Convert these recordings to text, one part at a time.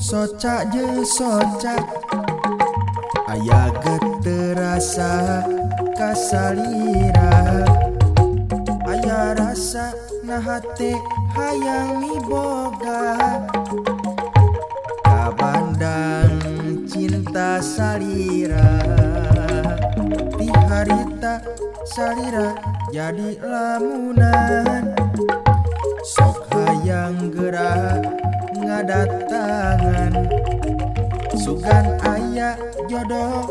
Soca jeung soca, aya geter rasa kasalira, aya rasa na hate hayang miboga kabandang cinta salira. Ti harita salira jadi lamunan, sok hayang geura ngadatangan, sugan aya jodoh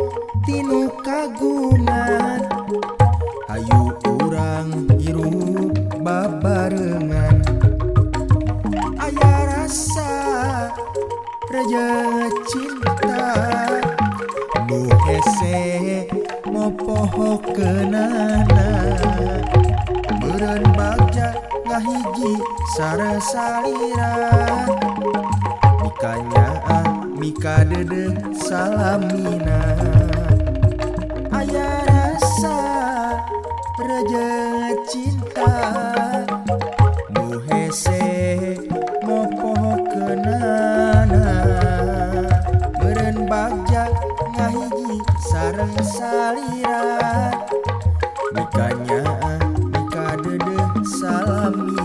tinu kagungan. Hayu urang hirup babarengan, aya rasa reje cinta nu hese mopoho keunana. Meureun bagja ngahiji sareng salira, mika nyaah mika deudeuh salamina. Aya rasa reje cinta nu hese mopoho keunana. Meureun bagja ngahiji sareng salira, mika nyaah mika deudeuh salamina.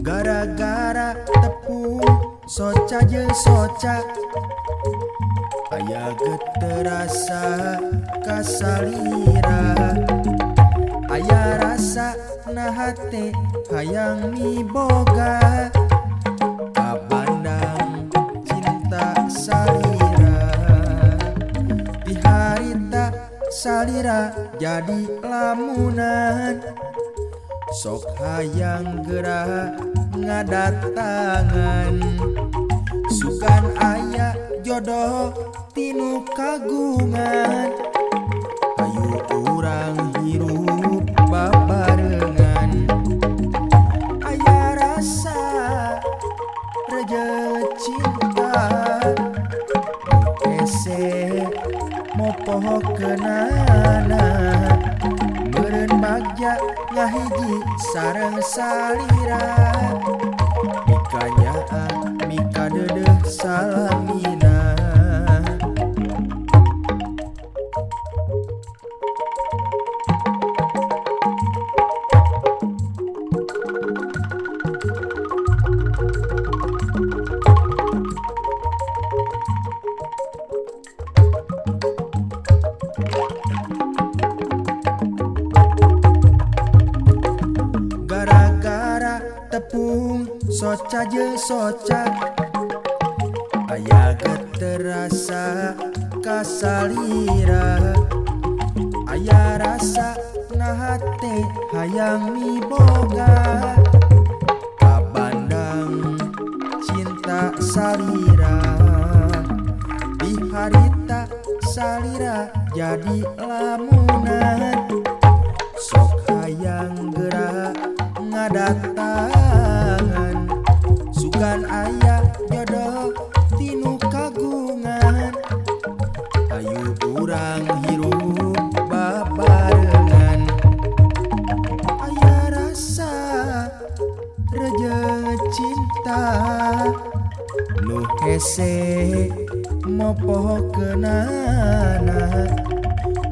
Gara-gara tepung soca jeung soca, aya geter rasa kasalira, aya rasa na hate hayang miboga kabandang cinta salira. Ti harita salira jadi lamunan, sok hayang geura ngadatangan, sugan aya jodoh tinu kagungan. Hayu urang hirup babarengan, aya rasa reje cinta nu hese mopoho keunana. Meureun bagja ngahiji sareng salira, mika nyaah mika deudeuh salamina. Gara-gara tepung soca jeung soca, aya geter rasa kasalira, aya rasa na hate hayang miboga kabandang cinta salira. Di harita salira jadi lamunan, sok hayang geura ngadatangan, sugan aya jodoh tinu kagungan. Hayu urang hirup babarengan, aya rasa reje cinta nu hese mopoho keunana.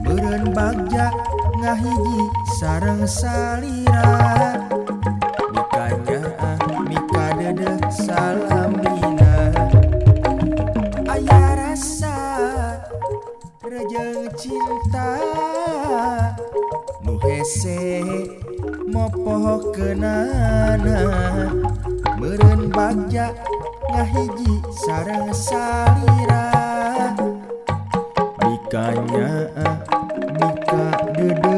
Meureun bagja ngahiji sareng salira, mika nyaah mika deudeuh salamina. Aya rasa rejeung cinta nu hese mopoho keunana. Meureun bagja ngahiji sareng salira, mika nyaah mika deudeuh.